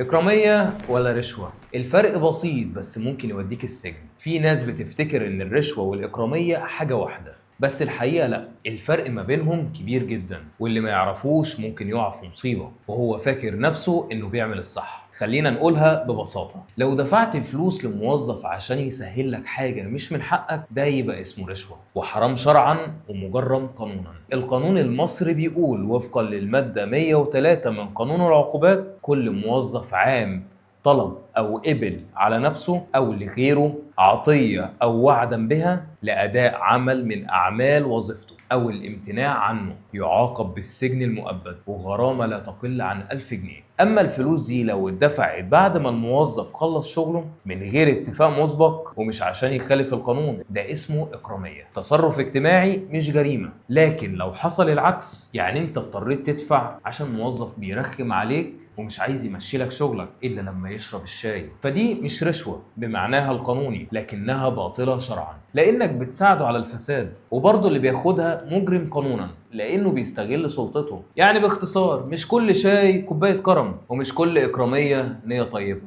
إكرامية ولا رشوة؟ الفرق بسيط بس ممكن يوديك السجن. في ناس بتفتكر إن الرشوة والإكرامية حاجة واحدة، بس الحقيقة لا، الفرق ما بينهم كبير جدا، واللي ما يعرفوش ممكن يقع في مصيبة وهو فاكر نفسه إنه بيعمل الصح. خلينا نقولها ببساطة، لو دفعت فلوس لموظف عشان يسهل لك حاجة مش من حقك، ده يبقى اسمه رشوة وحرام شرعا ومجرم قانونا. القانون المصري بيقول وفقا للمادة 103 من قانون العقوبات، كل موظف عام طلب أو قبل على نفسه أو لغيره عطية أو وعدا بها لأداء عمل من أعمال وظيفته أو الامتناع عنه يعاقب بالسجن المؤبد وغرامة لا تقل عن 1000 جنيه. أما الفلوس دي لو اتدفعت بعد ما الموظف خلص شغله من غير اتفاق مسبق ومش عشان يخالف القانون، ده اسمه إكرامية، تصرف اجتماعي مش جريمة. لكن لو حصل العكس، يعني انت اضطريت تدفع عشان موظف بيرخم عليك ومش عايز يمشي لك شغلك إلا لما يشرب الشاي، فدي مش رشوة بمعناها القانوني، لكنها باطلة شرعا لأنك بتساعده على الفساد. وبرضه اللي بياخدها مجرم قانونا لأنه بيستغل سلطته. يعني باختصار، مش كل شاي كوباية كرم، ومش كل إكرامية نية طيبة.